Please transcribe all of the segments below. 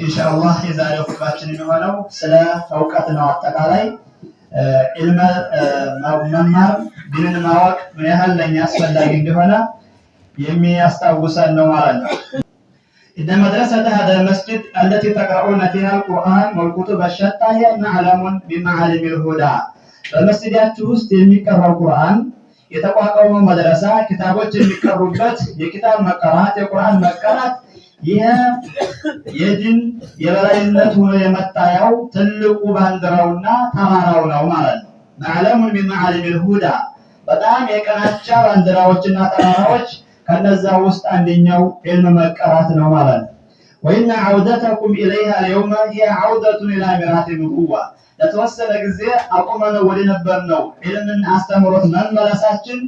ኢንሻአላህ የዛሬው ኹጥባችን የሚሆነው ስለ እውቀት ነው። አጠቃላይ ዒልም መማር፣ ዲንን ማወቅ ምን ያህል ለእኛ አስፈላጊ እንደሆነ የሚያስታውሰን ነው ማለት ነው። إن مدرسة هذا المسجد التي تقرؤون فيها القرآن والكتب الشتى هي معلم من معالم الهدى። በመስጂዳችሁ ውስጥ የሚቀራው ቁርአን፣ የተቋቋመው መድረሳ፣ ኪታቦች የሚቀሩበት፣ የኪታብ መቀራት፣ የቁርአን መቀራት፣ ይህ የዲን የበላይነት ሆኖ የመጣያው ትልቁ ባንዲራውና ተራራው ነው ማለት ነው። معلم من معالم الهدى፣ በጣም የቀናቻ ባንዲራዎችና ተራራዎች ከነዛ ውስጥ አንደኛው ዒልም መቀራት ነው ማለት ነው። وإن عودتكم إليها اليوم هي عودة إلى ميراث النبوة። ለተወሰነ ጊዜ አቁመነው ወደ ነበርነው ዒልምን አስተምሮት መመለሳችን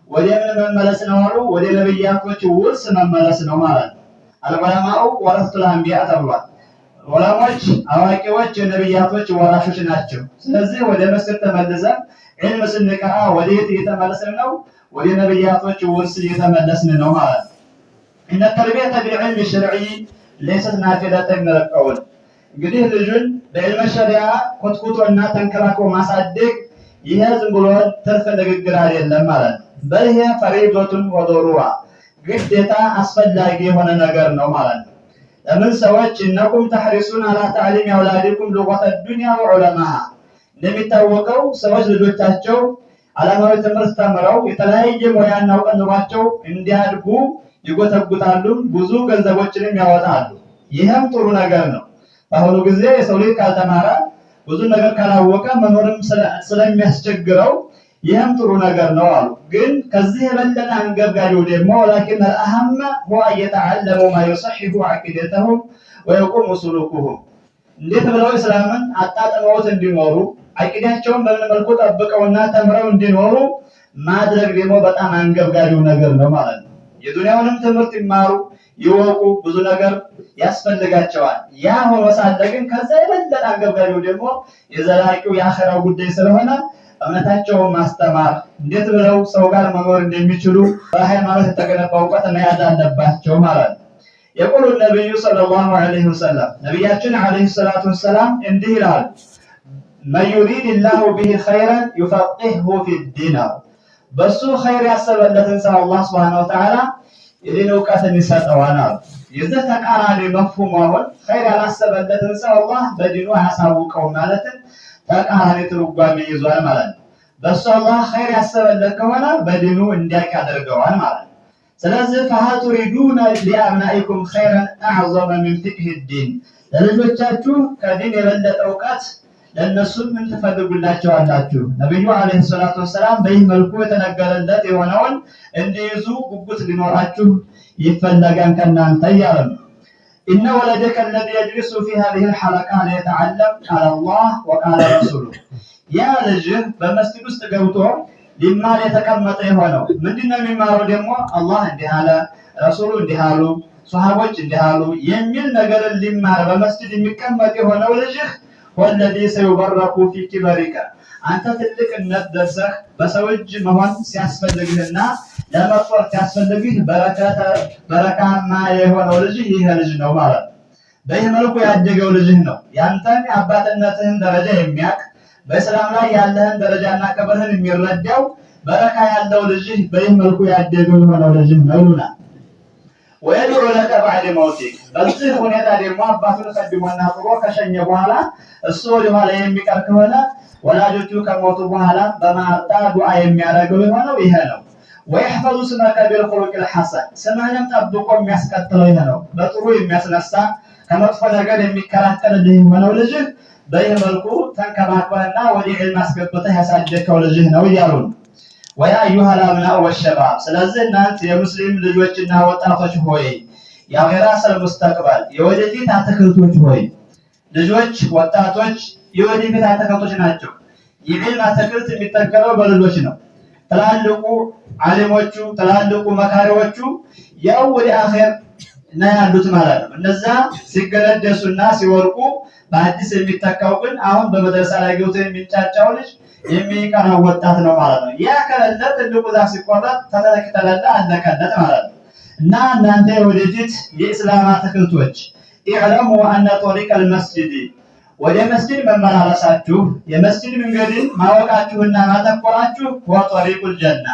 ወደ ምን መመለስ ነው አሉ? ወደ ነብያቶች ውርስ መመለስ ነው ማለት ነው። العلماء ورثة الأنبياء ተብሏል። ዑለሞች፣ አዋቂዎች የነብያቶች ወራሾች ናቸው። ስለዚህ ወደ መስጊድ ተመልሰን ዒልም ስንቀራ ወደ የት እየተመለስን ነው? ወደ ነብያቶች ውርስ እየተመለስን ነው ማለት ነው። إن التربية بالعلم الشرعي ليست نافلة من القول። እንግዲህ ልጁን በዕልመ ሸሪዓ ኮትኩቶና ተንከባክቦ ማሳደግ ይሄ ዝም ብሎ ትርፍ ንግግር አይደለም ማለት ነው። بل هي فريضة وضرورة፣ ግዴታ አስፈላጊ የሆነ ነገር ነው ማለት ነው። ለምን ሰዎች إنكم تحرصون على تعليم أولادكم لغة الدنيا وعلومها። እንደሚታወቀው ሰዎች ልጆቻቸው ዓለማዊ ትምህርት ተምረው የተለያየ ሙያና እውቀት ኑሯቸው እንዲያድጉ ይጎተጉታሉ፣ ብዙ ገንዘቦችንም ያወጣሉ። ይህም ጥሩ ነገር ነው። በአሁኑ ጊዜ የሰው ልጅ ካልተማረ፣ ብዙ ነገር ካላወቀ መኖርም ስለሚያስቸግረው ይህም ጥሩ ነገር ነው አሉ። ግን ከዚህ የበለጠ አንገብጋቢው ደግሞ ولكن الأهم هو أن يتعلموا ما يصحح عقيدتهم ويقوم سلوكهم። እንዴት ብለው እስላምን አጣጥመውት እንዲኖሩ፣ አቂዳቸውን በምን መልኩ ጠብቀውና ተምረው እንዲኖሩ ማድረግ ደግሞ በጣም አንገብጋቢው ነገር ነው ማለት ነው። የዱንያውንም ትምህርት ይማሩ፣ ይወቁ፣ ብዙ ነገር ያስፈልጋቸዋል። ያ ሆኖ ሳለ ግን ከዛ የበለጠ አንገብጋቢው ደግሞ የዘላቂው የአኸራው ጉዳይ ስለሆነ እምነታቸውን ማስተማር፣ እንዴት ብለው ሰው ጋር መኖር እንደሚችሉ በሃይማኖት የተገነባ እውቀት መያዝ አለባቸው ማለት ነው። يقول النبي صلى الله عليه وسلم፣ ነቢያችን عليه الصلاة والسلام እንዲህ ይላሉ፣ من يرد الله به خيرا يفقهه في الدين። በሱ ኸይር ያሰበለትን ሰው አላህ سبحانه وتعالى የዲን እውቀትን ይሰጠዋል አሉ። የዚህ ተቃራኒ መፍሁም አሁን ኸይር ያላሰበለትን ሰው አላህ በዲኑ አያሳውቀውም ማለትን ተቃራኒ ትርጓሜ ይዟል ማለት ነው። በሱ አላህ ኸይር ያሰበለት ከሆነ በዲኑ እንዲያውቅ ያደርገዋል ማለት ነው። ስለዚህ فهل تريدون لأبنائكم خيرا أعظم من فقه الدين? ለልጆቻችሁ ከዲን የበለጠ እውቀት ለእነሱም ምን ትፈልጉላቸዋላችሁ? ነቢዩ عليه الصلاة والسلام በይህ መልኩ የተነገረለት የሆነውን እንዲይዙ ጉጉት ሊኖራችሁ ይፈለጋል ከእናንተ እያለ ነው። إن ولدك الذي يجلس في هذه الحلقة ليتعلم قال الله وقال رسوله፣ ያ ልጅህ በመስጊድ ውስጥ ገብቶ ሊማር የተቀመጠ የሆነው ምንድን ነው የሚማረው? ደግሞ አላህ እንዲህ አለ፣ ረሱሉ እንዲህ አሉ፣ ሶሃቦች እንዲህ አሉ የሚል ነገርን ሊማር በመስጊድ የሚቀመጥ የሆነው ልጅህ هو الذي سيبرك في كبرك፣ አንተ ትልቅነት ደርሰህ በሰው እጅ መሆን ሲያስፈልግህና ለመጦር ሲያስፈልግህ በረካማ የሆነው ልጅህ ይህ ልጅ ነው ማለት ነው። በይህ መልኩ ያደገው ልጅህ ነው። ያንተን የአባትነትህን ደረጃ የሚያውቅ፣ በእስላም ላይ ያለህን ደረጃና ክብርህን የሚረዳው በረካ ያለው ልጅህ በይህ መልኩ ያደገው የሆነው ልጅህ ነው ይሉናል። ويدعو لك بعد موتك። በዚህ ሁኔታ ደግሞ አባቱን ቀድሞና ጥሮ ከሸኘ በኋላ እሱ ወደኋላ የሚቀር ከሆነ ወላጆቹ ከሞቱ በኋላ በማርታ ዱዓ የሚያደርገው የሆነው ይሄ ነው። ويحفظ اسمك بالخلق الحسن፣ ስምህንም ጠብቆ የሚያስቀጥለው ይሄ ነው። በጥሩ የሚያስነሳ፣ ከመጥፎ ነገር የሚከላከልልህ የሆነው ልጅህ በይህ መልኩ ተንከባክበህና ወደ ዒልም አስገብተህ ያሳደግከው ልጅህ ነው እያሉ ነው። ويا أيها الأبناء والشباب፣ ስለዚህ እናንተ የሙስሊም ልጆችና ወጣቶች ሆይ፣ يا غراس المستقبل፣ የወደፊት አትክልቶች ሆይ፣ ልጆች ወጣቶች የወደፊት አትክልቶች ናቸው። የዒልም አትክልት የሚተከለው በልጆች ነው። ትላልቁ ዓሊሞቹ፣ ትላልቁ መካሪዎቹ ያው ወደ አኼር እና ያሉት ማለት ነው። እነዛ ሲገነደሱና ሲወርቁ በአዲስ የሚተካው ግን አሁን በመድረሳ ላይ ገብቶ የሚንጫጫው ልጅ፣ የሚቀራው ወጣት ነው ማለት ነው። ያ ከሌለ ትልቁ ዛፍ ሲቆረጥ ተተኪ ከሌለ አለቀለት ማለት ነው። እና እናንተ የወደፊት የእስላም አትክልቶች፣ اعلموا أن طريق المسجد ወደ መስጂድ መመላለሳችሁ፣ የመስጂድ መንገድን ማወቃችሁና ማተኮራችሁ وطريق الجنة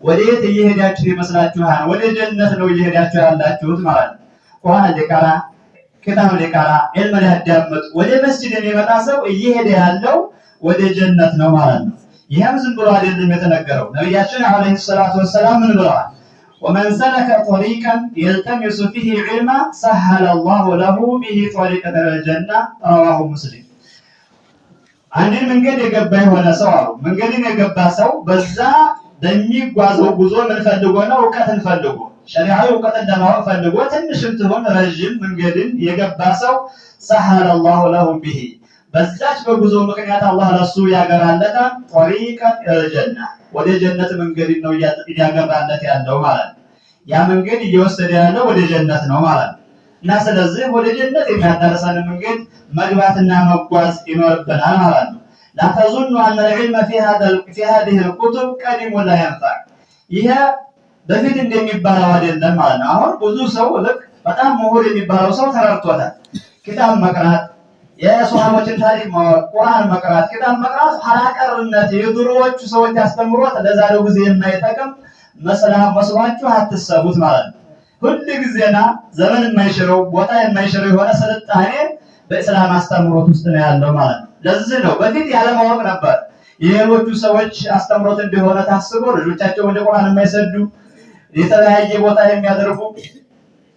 ወዴት እየሄዳችሁ ይመስላችኋል? ወደ ጀነት ነው እየሄዳችሁ ያላችሁት ማለት ነው። ቁርአን ሊቀራ፣ ኪታብ ሊቀራ፣ ዒልም ሊያዳምጥ ወደ መስጂድ የሚመጣ ሰው እየሄደ ያለው ወደ ጀነት ነው ማለት ነው። ይህም ዝም ብሎ አይደለም የተነገረው። ነቢያችን عليه الصلاة والسلام ምን ብለዋል? ومن سلك طريقا يلتمس فيه علما سهل الله له به طريقا إلى الجنة رواه مسلم። አንድን መንገድ የገባ የሆነ ሰው አሉ፣ መንገድን የገባ ሰው በዛ በሚጓዘው ጉዞ ምን ፈልጎ ነው? እውቀትን ፈልጎ፣ ሸሪዓዊ እውቀትን ለማወቅ ፈልጎ ትንሽም ትሆን ረዥም መንገድን የገባ ሰው سهل الله له به በዛች በጉዞ ምክንያት አላህ ለሱ ያገራለታል طريقا إلى الجنة ወደ ጀነት መንገድን ነው እያገራለት ያለው ማለት ነው። ያ መንገድ እየወሰደ ያለው ወደ ጀነት ነው ማለት ነው። እና ስለዚህ ወደ ጀነት የሚያዳርሰን መንገድ መግባትና መጓዝ ይኖርብናል ማለት ነው። لا تظنوا أن العلم في هذه الكتب قديم لا ينفع ይሄ በፊት እንደሚባለው አይደለም ማለት ነው። አሁን ብዙ ሰው ልክ በጣም ምሁር የሚባለው ሰው ተረድቶታል። ኪታብ መቅራት፣ የሶሃቦችን ታሪክ ማወቅ፣ ቁርአን መቅራት፣ ኪታብ መቅራት ኋላቀርነት የድሮዎቹ ሰዎች አስተምሮት ለዛሬው ጊዜ የማይጠቅም መስሏችሁ አትሰቡት ማለት ነው። ሁል ጊዜና ዘመን የማይሽረው፣ ቦታ የማይሽረው የሆነ ስልጣኔ በእስላም አስተምሮት ውስጥ ነው ያለው ማለት ነው። ለዚህ ነው በፊት ያለማወቅ ነበር። የሌሎቹ ሰዎች አስተምሮት እንደሆነ ታስቦ ልጆቻቸው ወደ ቁርአን የማይሰዱ፣ የተለያየ ቦታ የሚያደርጉ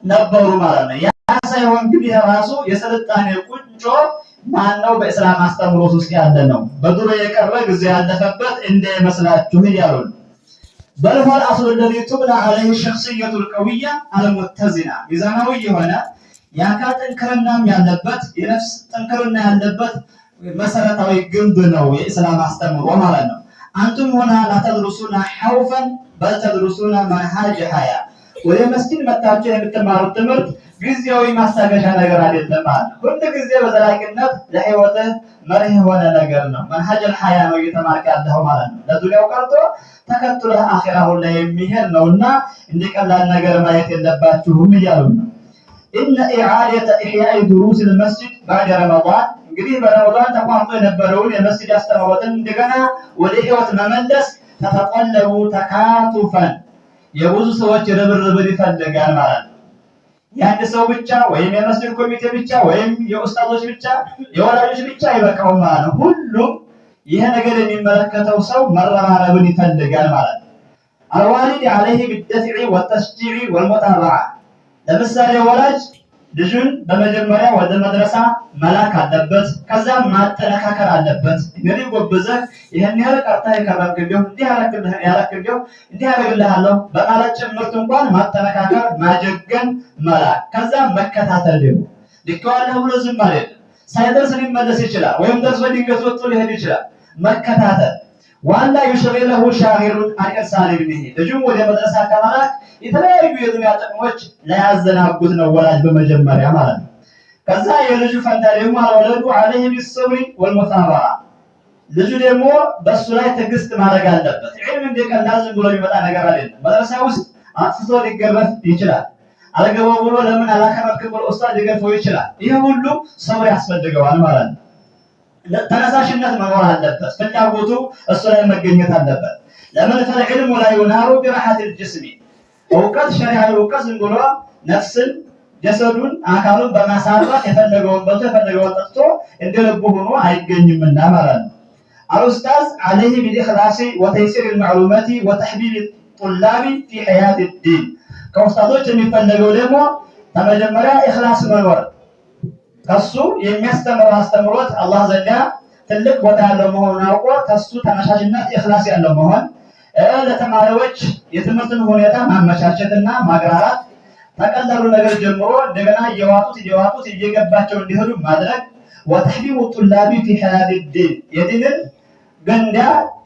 ነበሩ ማለት ነው። ያ ሳይሆን ግን ይሄ ራሱ የስልጣኔ ቁንጮ ማነው? በእስላም አስተምሮት ውስጥ ያለ ነው። በድሮ የቀረ ጊዜ ያለፈበት እንዳይመስላችሁ እያሉ ነው። بل هو الأصل الذي تبنى عليه الشخصية القوية المتزنة ሚዛናዊ የሆነ የአካል ጥንክርናም ያለበት፣ የነፍስ ጥንክርና ያለበት መሰረታዊ ግንብ ነው የእስላም አስተምሮ ማለት ነው። أنتم هنا لا تدرسون خوفا بل تدرسون منهج حياة ወደ መስጂድ መጥታችሁ የምትማሩት ትምህርት ጊዜያዊ ማስታገሻ ነገር አይደለም ማለት ነው። ሁል ጊዜ በዘላቂነት ለህይወትህ መርህ የሆነ ነገር ነው። منهج الحياة ነው እየተማርክ ያለኸው ማለት ነው። ለዱንያው ቀርቶ ተከትሎህ አኺራ ሁላ የሚሄድ ነውና እንዲህ ቀላል ነገር ማየት የለባችሁም እያሉ ነው። إن إعادة إحياء دروس المسجد بعد رمضان እንግዲህ በረመዳን ተቋርጦ የነበረውን የመስጂድ አስተምህሮትን እንደገና ወደ ህይወት መመለስ تتطلب تكاتفا የብዙ ሰዎች ርብርብን ይፈልጋል ማለት ነው። የአንድ ሰው ብቻ ወይም የመስጂድ ኮሚቴ ብቻ ወይም የኡስታዞች ብቻ፣ የወላጆች ብቻ አይበቃውም ማለት ነው። ሁሉም ይሄ ነገር የሚመለከተው ሰው መረባረብን ይፈልጋል ማለት ነው። الوالد عليه بالدفع والتشجيع والمتابعة ለምሳሌ ወላጅ ልጁን በመጀመሪያ ወደ መድረሳ መላክ አለበት። ከዛም ማጠነካከር አለበት። እንግዲህ ጎብዘህ ይህን ያህል ቀርተህ የከረምክ እንዲሁ እንዲህ ያረክ እንዲሁ እንዲህ ያደርግልሃለሁ በማለት ጭምርት እንኳን ማጠነካከር፣ ማጀገን፣ መላክ፣ ከዛም መከታተል ደግሞ ልኬዋለሁ ብሎ ዝም አይደለም። ሳይደርስ ሊመለስ ይችላል፣ ወይም ደርሶ ድንገት ወጥቶ ሊሄድ ይችላል። መከታተል وألا يشغله شاغل عن إرسال ابنه ልጁም ወደ መድረሳ ከመላክ የተለያዩ የዱንያ ጥቅሞች ላያዘናጉት ነው ወላጅ በመጀመሪያ ማለት ነው። ከዛ የልጁ ፈንታ ደግሞ الولد عليه بالصبر والمثابرة ልጁ ደግሞ በሱ ላይ ትዕግስት ማድረግ አለበት። ዒልም እንደቀላል ዝም ብሎ የሚመጣ ነገር አይደለም። መድረሳ ውስጥ አጥፍቶ ሊገረፍ ይችላል። አልገባው ብሎ ለምን አላከረክም ብሎ ኡስታዝ ሊገርፈው ይችላል። ይህ ሁሉ ሰብር ያስፈልገዋል ማለት ነው። ተነሳሽነት መኖር አለበት። ፍላጎቱ እሱ ላይ መገኘት አለበት። ለምን فالعلم لا ينال براحة الجسم እውቀት ሸሪዓዊ እውቀት ዝም ብሎ ነፍስን ጀሰዱን አካሉን በማሳረፍ የፈለገውን በልቶ የፈለገውን ጠጥቶ እንደ ልቡ ሆኖ አይገኝምና ማለት ነው። الأستاذ عليه بالإخلاص وتيسير المعلومات وتحبيب الطلاب في حياة الدين ከኡስታዞች የሚፈለገው ደግሞ ከመጀመሪያ ኢኽላስ መኖር፣ ከሱ የሚያስተምረው አስተምሮት አላህ ዘንዳ ትልቅ ቦታ ያለው መሆኑን አውቆ ከሱ ተነሳሽነት ኢኽላስ ያለው መሆን፣ ለተማሪዎች የትምህርትን ሁኔታ ማመቻቸትና ማግራራት፣ ከቀላሉ ነገር ጀምሮ እንደገና እየዋጡት እየዋጡት እየገባቸው እንዲሄዱ ማድረግ፣ وتحبيب الطلاب في حياة الدين የዲንን ገንዳ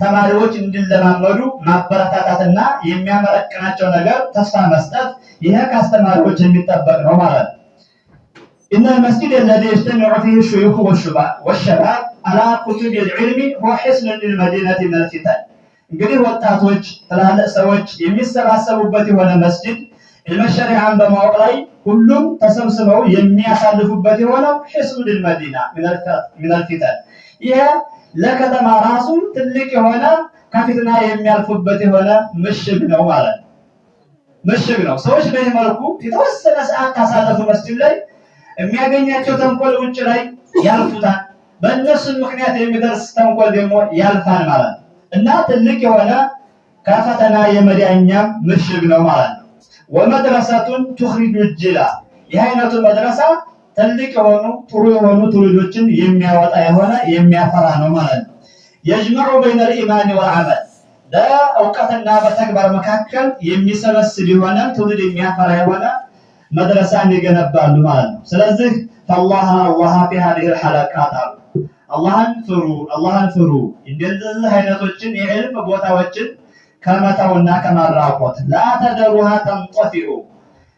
ተማሪዎች እንዲለማመዱ ማበረታታትና የሚያመረቅናቸው ነገር ተስፋ መስጠት ይሄ ከአስተማሪዎች የሚጠበቅ ነው ማለት ነው። إن المسجد الذي يجتمع فيه الشيوخ والشباب على كتب العلم هو حصن للمدينة من الفتن እንግዲህ ወጣቶች፣ ትላልቅ ሰዎች የሚሰባሰቡበት የሆነ መስጂድ ዒልመ ሸሪዓን በማወቅ ላይ ሁሉም ተሰብስበው የሚያሳልፉበት የሆነው حصن للمدينة من الفتن፣ ይሄ ለከተማ ራሱ ትልቅ የሆነ ከፊትና የሚያልፉበት የሆነ ምሽግ ነው ማለት ነው። ምሽግ ነው። ሰዎች በዚህ መልኩ የተወሰነ ሰዓት ካሳለፉ መስጂድ ላይ የሚያገኛቸው ተንኮል ውጭ ላይ ያልፉታል። በእነሱ ምክንያት የሚደርስ ተንኮል ደግሞ ያልፋል ማለት ነው እና ትልቅ የሆነ ከፈተና የመዳኛ ምሽግ ነው ማለት ነው። ومدرسة تخرج الجيل፣ ይህ አይነቱ መድረሳ ትልቅ የሆኑ ጥሩ የሆኑ ትውልዶችን የሚያወጣ የሆነ የሚያፈራ ነው ማለት ነው። يجمع بين الإيمان والعمل፣ በእውቀትና በተግባር መካከል የሚሰበስብ የሆነ ትውልድ የሚያፈራ የሆነ መድረሳን ይገነባሉ ማለት ነው። ስለዚህ فالله الله في هذه الحلقات አሉ። አላህን ፍሩ፣ አላህን ፍሩ። እንደዚህ አይነቶችን የዕልም ቦታዎችን ከመተውና ከማራቆት لا تدعوها تنطفئ፣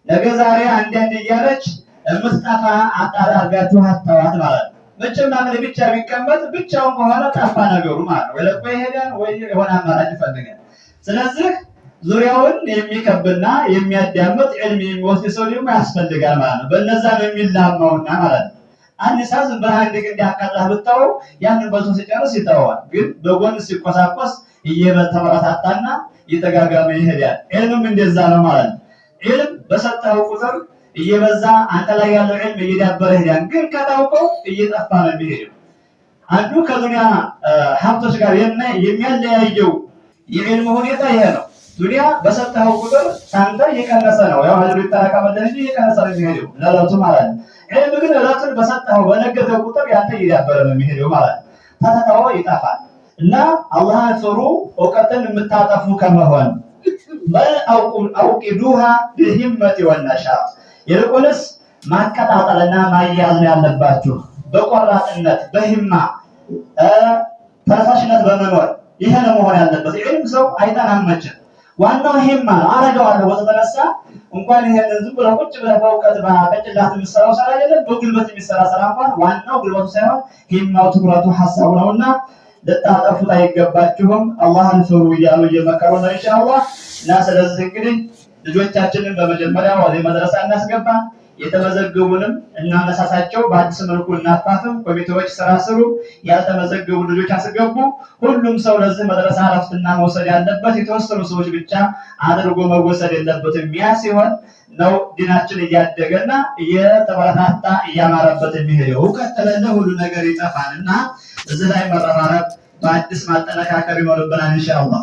ነገ ዛሬ አንዳንድ እያለች የምትጠፋ አድርጋችሁ አተዋት ማለት ነው። መቼም አቅል ብቻ ቢቀመጥ ብቻውን ከሆነ ጠፋ ነገሩ ማለት ነው። ወይ ለቆ ይሄዳል ወይ የሆነ አማራጭ ይፈልጋል። ስለዚህ ዙሪያውን የሚከብና የሚያዳምጥ ዕልም የሚወስድ ሰው ደግሞ ያስፈልጋል ማለት ነው። በእነዛ ነው የሚላማውና ማለት ነው። አንድ ሰው ዝም ብለህ አንድ ግንድ አቃጥለህ ብታወው ያንን በልቶ ሲጨርስ ይተወዋል። ግን በጎን ሲኮሳኮስ እየተበረታታና እየተጋጋመ ይሄዳል። ዕልምም እንደዛ ነው ማለት ነው። ዕልም በሰጠኸው ቁጥር እየበዛ አንተ ላይ ያለው ዕልም እየዳበረ ይሄዳል። ግን ከታውቀው እየጠፋ ነው የሚሄደው። አንዱ ከዱንያ ሀብቶች ጋር የሚያለያየው የዕልም ሁኔታ ይሄ ነው። ዱንያ በሰጠኸው ቁጥር ካንተ እየቀነሰ ነው። ያው አጅሩ ይጠራቀምልህ እንጂ እየቀነሰ ነው የሚሄደው ለዕለቱ ማለት ነው። ዕልም ግን ዕለቱን በሰጠኸው በነገተው ቁጥር ያንተ እየዳበረ ነው የሚሄደው ማለት ነው። ተተተወ ይጠፋል። እና አላህን ፍሩ እውቀትን የምታጠፉ ከመሆን بل أوقدوها بالهمة والنشاط፣ ይልቁንስ ማቀጣጠልና ማያያዝ ነው ያለባችሁ በቆራጥነት በሂማ ተነሳሽነት በመኖር ይሄ ነው መሆን ያለበት። ዒልም ሰው አይጠናም መቼም፣ ዋናው ሂማ ነው። አረገዋለሁ በተነሳ እንኳን ይሄንን ዝም ብለህ ቁጭ ብለህ በእውቀት በጭንቅላት የምትሰራው ስራ አይደለም፣ በጉልበት የሚሰራ ስራ እንኳን ዋናው ጉልበቱ ሳይሆን ሂማው፣ ትኩረቱ፣ ሀሳቡ ነውና ልታጠፉት አይገባችሁም። አላህን ፍሩ እያሉ እየመከሩ ነው ኢንሻአላህ። እና ስለዚህ እንግዲህ ልጆቻችንን በመጀመሪያ ወደ መድረሳ እናስገባ፣ የተመዘገቡንም እናነሳሳቸው፣ በአዲስ መልኩ እናፋፍም። ኮሚቴዎች ስራ ስሩ፣ ያልተመዘገቡ ልጆች አስገቡ። ሁሉም ሰው ለዚህ መድረሳ ኃላፊነት መውሰድ ያለበት የተወሰኑ ሰዎች ብቻ አድርጎ መወሰድ የለበትም። ያ ሲሆን ነው ዲናችን እያደገና እየተበረታታ እያማረበት የሚሄደው። እውቀት ከሌለ ሁሉ ነገር ይጠፋል እና እዚህ ላይ መረባረብ በአዲስ ማጠነካከር ይኖርብናል ኢንሻአላህ።